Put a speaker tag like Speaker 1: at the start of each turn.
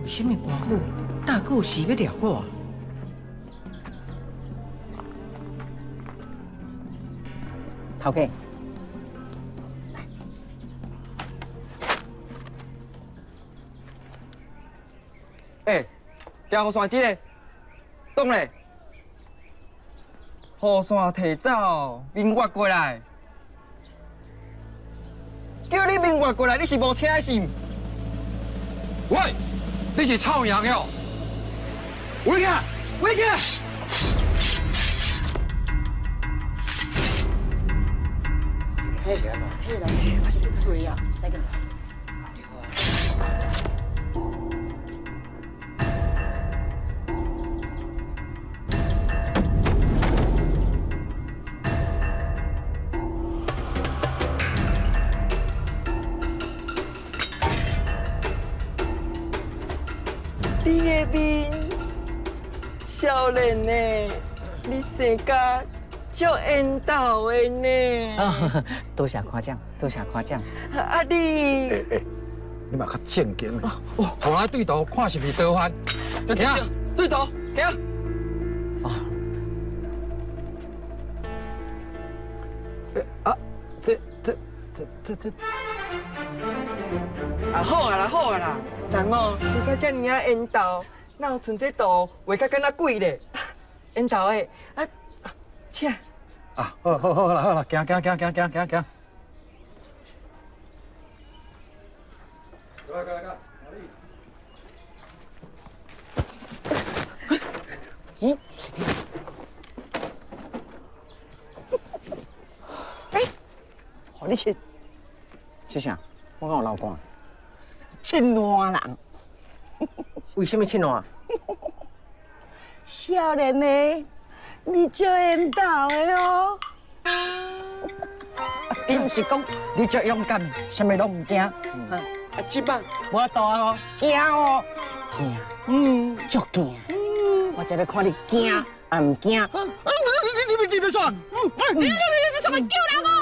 Speaker 1: 啥物官府哪阁有事欲掠我？
Speaker 2: 头家，
Speaker 3: 欸，行雨伞这个，挡咧，雨伞提走，明月过来，叫你明月过来，你是无听是毋？
Speaker 4: 喂，你是臭娘哟！围起来，围起来！
Speaker 2: 嘿，嘿啦，我是醉啊，来紧来。
Speaker 3: 你的面，少年呢？你生甲足缘投的呢。
Speaker 2: 啊，多谢夸奖，多谢夸奖。
Speaker 3: 啊你，
Speaker 4: 欸欸，你嘛较正经哦。从来对图看是毋是倒翻？
Speaker 3: 对对对，对图，行。
Speaker 2: 哦。
Speaker 4: 啊，这。
Speaker 3: 啊好啊啦好啊啦，人哦生甲遮尔啊缘投，哪有賰这图画甲敢若鬼咧？缘投的，啊，请。
Speaker 4: 啊，好好好啦好啦，行行行行行行行。来来来，
Speaker 2: 咦？
Speaker 3: 哎，予你笑。
Speaker 2: 笑啥？我敢有流汗？
Speaker 1: 凊烂人。
Speaker 2: 为啥物凊烂？
Speaker 1: 少年的，你足缘投的哦。伊毋是讲你足勇敢，啥物拢毋惊。
Speaker 3: 啊，这摆
Speaker 1: 无法度哦，惊哦，惊，足惊。我才欲看你惊啊毋惊。
Speaker 3: 你你你你别说，你你你你怎么叫人哦？